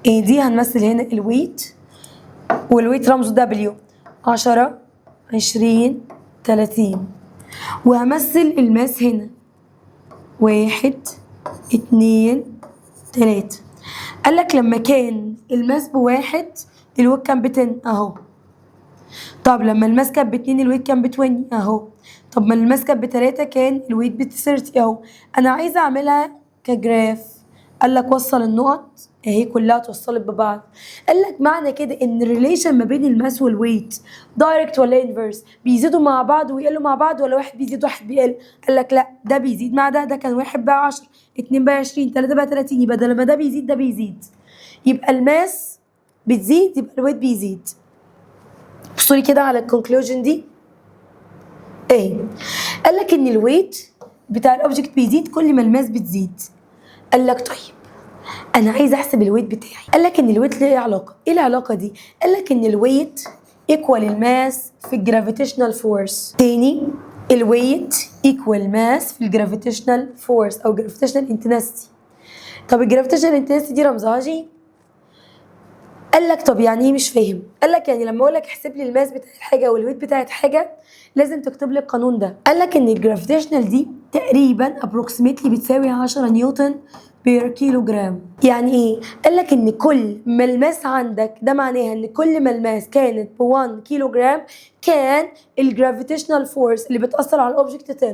ايه دي؟ هنمثل هنا ال weight، وال weight رمزه W، 10، 20، 30، وهمثل ال mass هنا 1، 2، 3. قال لك لما كان ال mass ب1 ال weight كان ب 10 اهو. طب لما ال mass كانت ب2 ال weight كان ب20 اهو. طب ما ال mass كانت ب3 كان ال weight ب30 اهو. انا عايزه اعملها ك graph. قال لك وصل النقط اهي كلها اتوصلت ببعض. قال لك معنى كده ان ال relation ما بين ال mass وال weight direct ولا inverse؟ بيزيدوا مع بعض ويقلوا مع بعض ولا واحد بيزيد واحد بيقل؟ قال لك لا، ده بيزيد مع ده. ده كان واحد بقى 10، 2 بقى 20، 3 بقى 30. يبقى ده لما ده بيزيد ده بيزيد، يبقى ال mass بتزيد يبقى ال weight بيزيد. بصوا لي كده على ال conclusion دي ايه. قال لك ان ال weight بتاع ال object بيزيد كل ما ال mass بتزيد. قال لك طيب انا عايز احسب ال weight بتاعي. قال لك ان ال weight ليه علاقه. ايه العلاقة دي؟ قال لك ان ال weight equal ال mass في ال gravitational force. تاني، ال weight equal mass في ال gravitational force او gravitational intensity. طب ال gravitational intensity دي رمزها G. قال لك طب يعني ايه؟ مش فاهم. قال لك يعني لما اقول لك احسب لي ال mass بتاعت حاجة وال weight بتاعت حاجة لازم تكتب لي القانون ده. قال لك ان ال gravitational دي تقريبا approximately بتساوي 10 newton per kilogram. يعني ايه؟ قال لك ان كل ما ال mass عندك، ده معناها ان كل ما ال mass كانت ب 1 كيلو جرام كان ال gravitational force اللي بتاثر على ال object 10،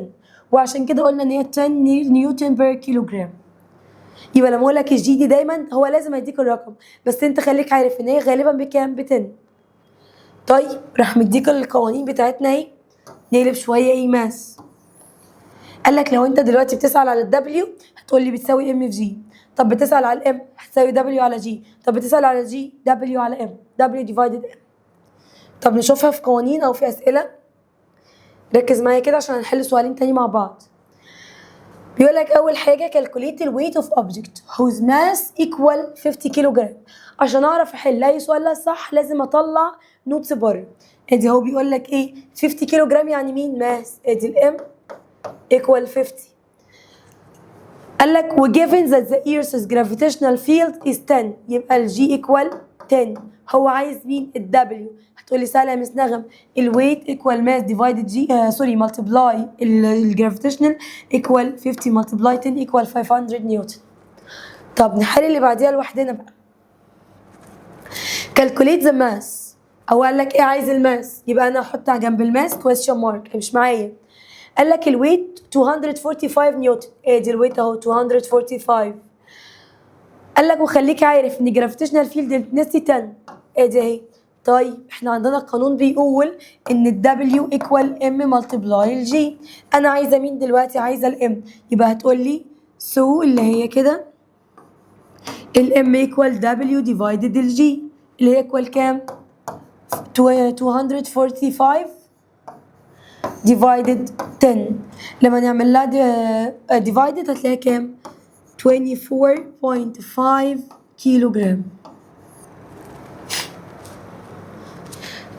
وعشان كده قلنا ان هي 10 newton per kilogram. يبقى لما اقول لك ال G دي دايما هو لازم هيديك الرقم، بس انت خليك عارف ان هي غالبا بكام؟ ب 10. طيب راح مديك القوانين بتاعتنا اهي. نقلب شوية ايه math. قال لك لو انت دلوقتي بتسال على ال W هتقول لي بتساوي M في G. طب بتسال على ال M هتساوي W على G. طب بتسال على G، W على M، W divided M. طب نشوفها في قوانين او في اسئله. ركز معايا كده عشان هنحل سؤالين تاني مع بعض. بيقول لك اول حاجة calculate the weight of object whose mass equal 50 كيلو جرام. عشان اعرف احل اي سؤال لا صح لازم اطلع notes بره. ادي هو بيقول لك ايه؟ 50 كيلو جرام يعني مين؟ mass. ادي ال M equal 50. قال لك و given that the Earth's gravitational field is 10، يبقى ال G equal 10. هو عايز مين؟ ال W. هتقولي سهلة يا مس نغم، ال weight equal mass divided G، sorry، multiply ال gravitational equal 50 multiply 10 equal 500 نيوتن. طب نحل اللي بعديها لوحدنا بقى. calculate the mass، او قال لك ايه؟ عايز ال mass، يبقى انا احط على جنب ال mass question mark، مش معايا. قال لك ال weight 245 نيوتن، ادي ال weight اهو 245. قال لك وخليك عارف ان gravitational field intensity 10، ادي اهي. طيب احنا عندنا قانون بيقول ان ال W equal M multiply ال G. انا عايزه مين دلوقتي؟ عايزه ال M. يبقى هتقول لي so اللي هي كده ال M equal W divided ال G، اللي هي equal كام؟ 245 divided 10. لما نعمل لها divided هتلاقيها كام؟ 24.5 كيلو جرام.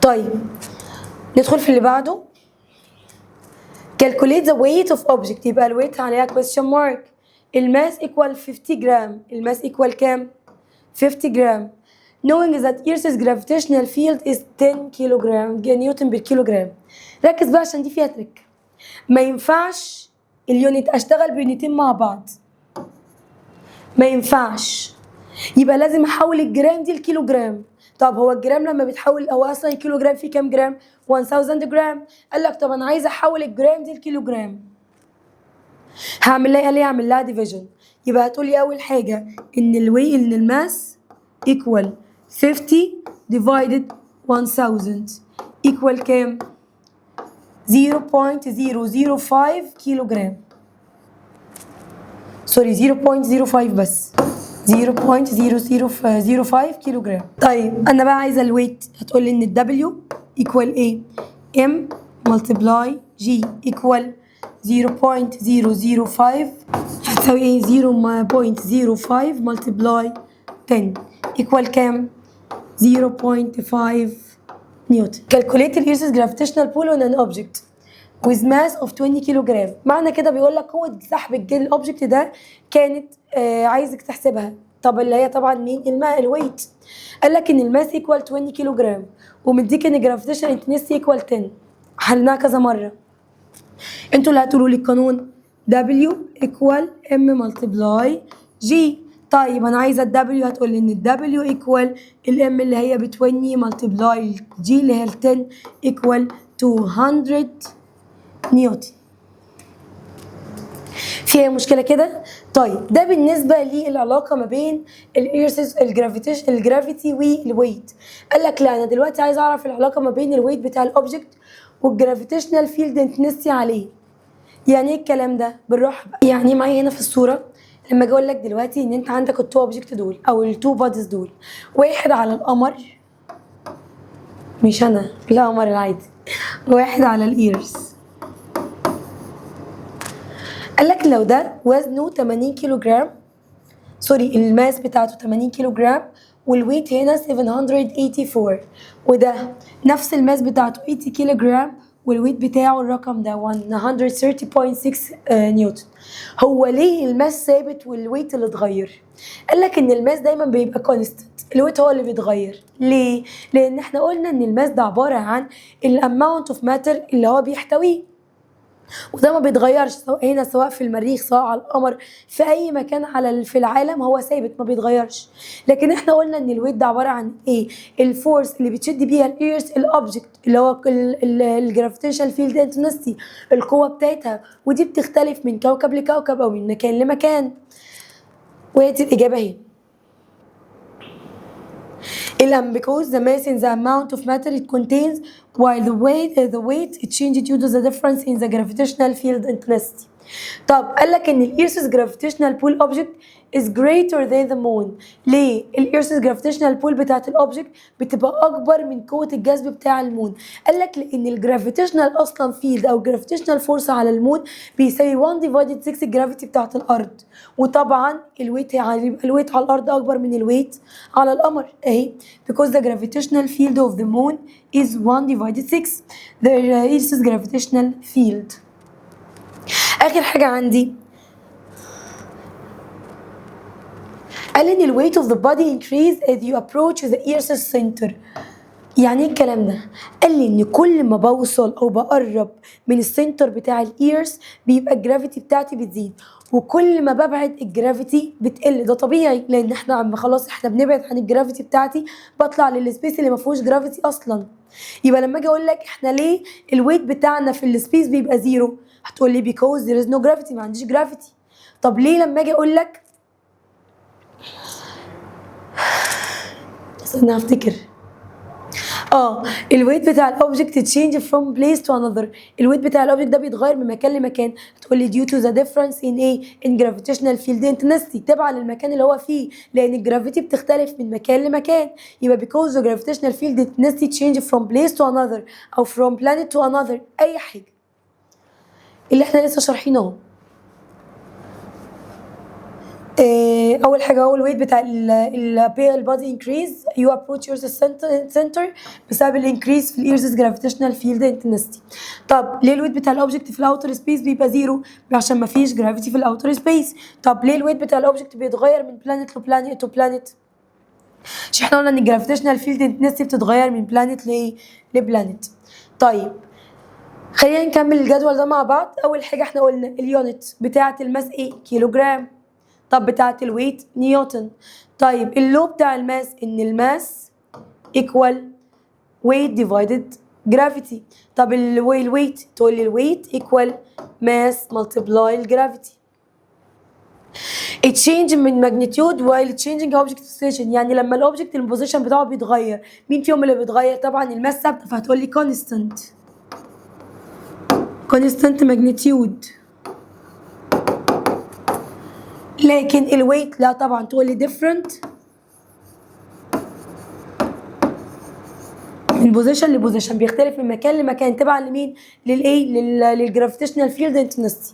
طيب ندخل في اللي بعده. calculate the weight of object، يبقى ال weight عليها question mark. ال mass equal 50 جرام، ال mass equal كام؟ 50 جرام. knowing that Earth's gravitational field is 10 كيلوغرام نيوتن بالكيلوغرام. ركز بقى عشان دي فيها trick. ما ينفعش ال unit اشتغل ب unit ين مع بعض، ما ينفعش. يبقى لازم احول الجرام دي لكيلو جرام. طب هو الجرام لما بيتحول، هو اصلا الكيلو جرام فيه كام جرام؟ 1000 جرام. قال لك طب انا عايزه احول الجرام دي لكيلو جرام، هعمل لها ايه؟ اعمل لها division. يبقى هتقولي اول حاجة ان ال wei ان ال mass equal 50 divided 1000 equal كام؟ 0.005 كيلو جرام، sorry 0.05 بس، 0.0005 كيلو جرام. طيب انا بقى عايزه ال weight، هتقول لي ان ال W equal ايه؟ M multiply G equal 0.005، هتساوي ايه؟ 0.05 multiply 10 equal كام؟ 0.5 نيوتن. calculate the Earth's gravitational pull on an object with mass of 20 كيلو جرام. معنى كده بيقول لك قوة سحب ال object ده كانت عايزك تحسبها. طب اللي هي طبعا مين؟ ال weight. قال لك ان ال mass equal 20 كيلو جرام ومديك ان gravitation intensity equal 10. حلناها كذا مرة. انتوا اللي هتقولوا لي القانون W equal M multiply G. طيب انا عايزه ال W، هتقول لي ان ال W equal ال M اللي هي ب 20 multiply G اللي هي ال 10 equal 200 نيوتن. في اي مشكلة كده؟ طيب ده بالنسبة للعلاقة ما بين ال Earth's ال gravitation ال gravity وال weight. قال لك لا، انا دلوقتي عايز اعرف العلاقة ما بين ال weight بتاع ال object وال gravitational field intensity عليه. يعني ايه الكلام ده؟ بالراحة بقى. يعني معايا هنا في الصوره، لما اجي اقول لك دلوقتي ان انت عندك ال two object دول او ال two bodies دول، واحد على القمر، مش انا، القمر العادي، واحد على ال earth. قال لك لو ده وزنه 80 كيلو جرام، sorry ال mass بتاعته 80 كيلو جرام وال weight هنا 784، وده نفس ال mass بتاعته 80 كيلو جرام وال weight بتاعه الرقم ده 130.6 نيوتن. هو ليه ال mass ثابت وال weight اللي اتغير؟ قال لك ان ال mass دايما بيبقى constant، ال weight هو اللي بيتغير. ليه؟ لان احنا قلنا ان ال mass ده عبارة عن ال amount of matter اللي هو بيحتويه، وده ما بيتغيرش سواء هنا، سواء في المريخ، سواء على القمر، في اي مكان في العالم هو ثابت ما بيتغيرش. لكن احنا قلنا ان ال weight ده عبارة عن ايه؟ ال force اللي بتشد بيها ال earth ال object، اللي هو ال gravitational field intensity، القوة بتاعتها، ودي بتختلف من كوكب لكوكب او من مكان لمكان. وادي الاجابة اهي. الأم because the mass in the amount of matter it contains، while the weight it changes due to the difference in the gravitational field intensity. طب قال لك ان ال earth's gravitational pull object is greater than the moon. ليه ال earth's gravitational pull بتاعت ال object بتبقى اكبر من قوة الجذب بتاع ال moon؟ قال لك لان ال gravitational اصلا field او gravitational force على ال moon بيساوي 1 divided 6 ال gravity بتاعت الارض، وطبعا ال weight يعني يبقى ال weight على الارض اكبر من ال weight على القمر اهي، because the gravitational field of the moon is 1 divided 6 the earth's gravitational field. اخر حاجة عندي، قال ان ال weight of the body increase as you approach the earth's center. يعني ايه الكلام ده؟ قال لي ان كل ما بوصل او بقرب من ال center بتاع ال earth بيبقى ال gravity بتاعتي بتزيد، وكل ما ببعد ال gravity بتقل. ده طبيعي لان احنا عم خلاص احنا بنبعد عن ال gravity بتاعتي، بطلع لل space اللي ما فيهوش gravity اصلا. يبقى لما اجي اقول لك احنا ليه ال weight بتاعنا في ال space بيبقى zero، هتقول لي because there is no gravity، ما عنديش gravity. طب ليه لما اجي اقول لك، استنى افتكر، ال weight بتاع ال object change from place to another، ال weight بتاع ال object ده بيتغير من مكان لمكان، هتقول لي due to the difference in ايه؟ in gravitational field intensity، تبع للمكان اللي هو فيه، لان ال gravity بتختلف من مكان لمكان. يبقى because the gravitational field intensity change from place to another او from planet to another، اي حاجة اللي احنا لسه شارحينه اهو. اول حاجة هو ال weight بتاع ال body increase you approach earth center بسبب ال increase في ال earth's gravitational field intensity. طب ليه ال weight بتاع ال object في ال outer space بيبقى zero؟ عشان ما فيش gravity في ال outer space. طب ليه ال weight بتاع ال object بيتغير من planet ل planet to planet؟ عشان احنا قلنا ان ال gravitational field intensity بتتغير من planet لايه؟ ل planet. طيب خلينا نكمل الجدول ده مع بعض. اول حاجة احنا قلنا ال unit بتاعه ال mass ايه؟ كيلو جرام. طب بتاعه ال weight نيوتن. طيب ال law بتاع ال mass ان ال mass equal weight divided gravity. طب ال weight تقول لي ال weight equal mass multiply ال gravity. change من magnitude while changing object position، يعني لما ال object ال position بتاعه بيتغير مين فيهم اللي بيتغير؟ طبعا ال mass ثابتة، فهتقول لي constant magnitude. لكن ال weight لا طبعا تقول لي different من position ل position، بيختلف من مكان لمكان تبعا لمين؟ للايه؟ لل gravitational field intensity.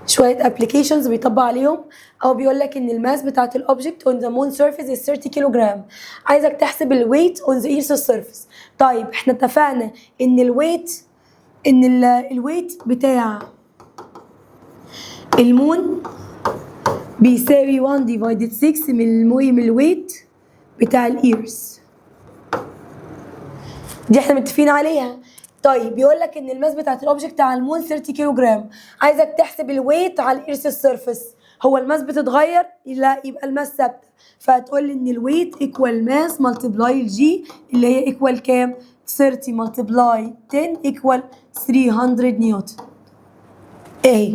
شوية applications بيطبق عليهم، او بيقول لك ان ال mass بتاعت ال object on the moon surface is 30 كيلو جرام، عايزك تحسب ال weight on the earth surface. طيب احنا اتفقنا ان ال weight، ان ال weight بتاع ال moon بيساوي 1 divided 6 من ال weight بتاع ال earth، دي احنا متفقين عليها. طيب بيقول لك ان ال mass بتاعت ال object على ال moon 30 كيلو جرام، عايزك تحسب ال weight على ال earth surface. هو ال mass بتتغير؟ لا، يبقى ال mass ثابتة، فهتقول لي ان ال weight equal mass multiply ال g اللي هي equal كام؟ 30 multiply 10 equal 300 نيوتن اهي.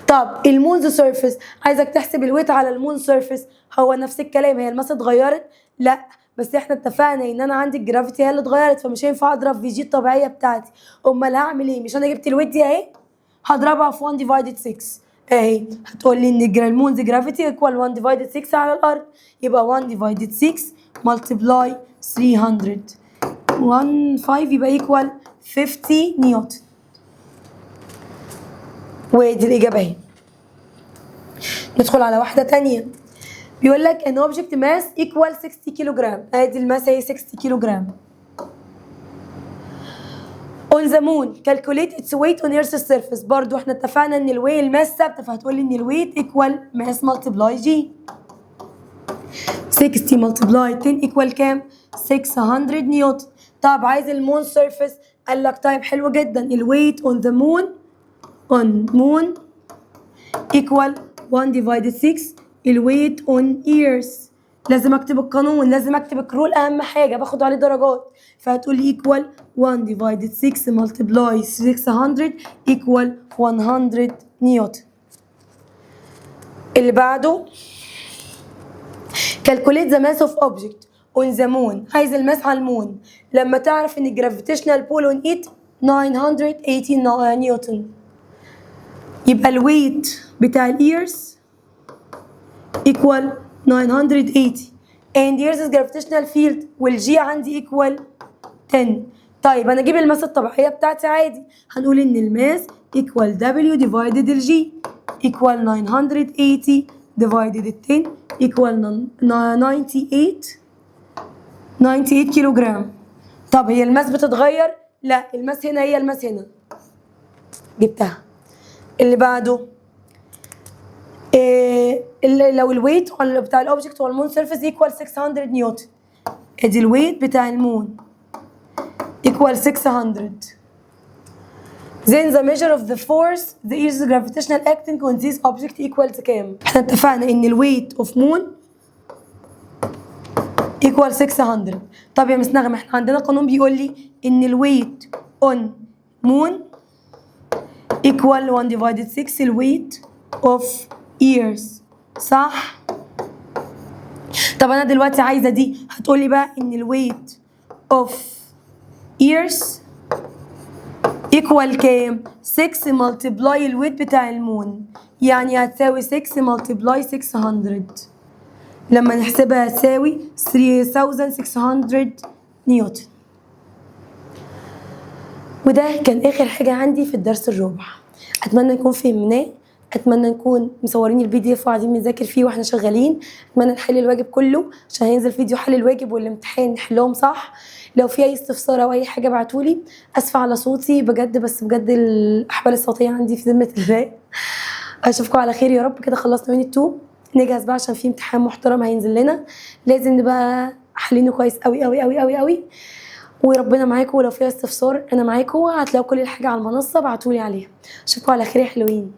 طب ال moon's surface عايزك تحسب ال weight على ال moon surface، هو نفس الكلام، هي ال mass اتغيرت؟ لا، بس احنا اتفقنا ان انا عندي ال gravity هي اللي اتغيرت، فمش هينفع اضرب في g الطبيعية بتاعتي. امال هعمل ايه؟ مش انا جبت ال weight دي اهي، هضربها في 1 divided 6 اهي، هتقول لي ان ال moon's gravity equal 1 divided 6 على الارض، يبقى 1 divided 6 multiply 300 1 5 يبقى equal 50 نيوتن. وادي الاجابة اهي. ندخل على واحدة تانية. بيقول لك an object mass equal 60 كيلو جرام، ادي ال mass هي 60 كيلو جرام، on the moon، calculate its weight on earth's surface. برضو احنا اتفقنا ان ال weight، ال mass ثابته، فهتقول لي ان ال weight equal mass multiply g. 60 multiply 10 equal كام؟ 600 نيوتن. طب عايز ال moon surface. قال لك طيب حلو جدا، ال weight on the moon، on moon equal 1 divided 6 ال weight on earth. لازم اكتب القانون، لازم اكتب ال rule، اهم حاجه باخد عليه درجات. فهتقول لي equal 1 divided 6 multiply 600 equal 100 نيوتن. اللي بعده، calculate the mass of object on the moon. عايز ال mass على ال moon لما تعرف ان gravitational pull on it 980 نيوتن. يبقى ال weight بتاع ال earth equal 980 and Earth's gravitational field وال g عندي equal 10. طيب انا اجيب ال mass الطبيعيه بتاعتي عادي، هنقول ان ال mass equal W divided ال g equal 980 divided 10 equal 98 كيلو جرام. طب هي ال mass بتتغير؟ لا، ال mass هنا هي ال mass هنا، جبتها. اللي بعده إيه؟ اللي لو ال weight بتاع ال object على ال moon surface equal 600 نيوتن، ادي ال weight بتاع ال moon equal 600، then the measure of the force the Earth's gravitational acting on this object equals كام؟ احنا اتفقنا ان ال weight of moon equal 600. طب يا مس نغمة، احنا عندنا قانون بيقول لي ان ال weight on moon equal 1 divided 6 ال weight of earth، صح؟ طب انا دلوقتي عايزه دي، هتقولي بقى ان ال weight of earth equal كام؟ 6 multiply ال weight بتاع ال moon، يعني هتساوي 6 multiply 600. لما نحسبها هتساوي 3600 نيوتن. وده كان اخر حاجه عندي في الدرس الرابع. اتمنى نكون فهمناه، اتمنى نكون مصورين ال PDF وقاعدين بنذاكر فيه واحنا شغالين. اتمنى نحل الواجب كله عشان هينزل فيديو حل الواجب والامتحان، نحلهم صح. لو في اي استفسار او اي حاجه ابعتولي. اسفه على صوتي بجد، بس بجد الاحبال الصوتيه عندي في ذمه الله. اشوفكم على خير يا رب. كده خلصنا unit 2، نجهز بقى عشان في امتحان محترم هينزل لنا، لازم نبقى حالينه كويس قوي قوي قوي قوي قوي. وربنا معاكم، ولو في استفسار انا معاكم، هتلاقوا كل الحاجه على المنصه، ابعتولي عليها. اشوفكم على خير يا حلوين.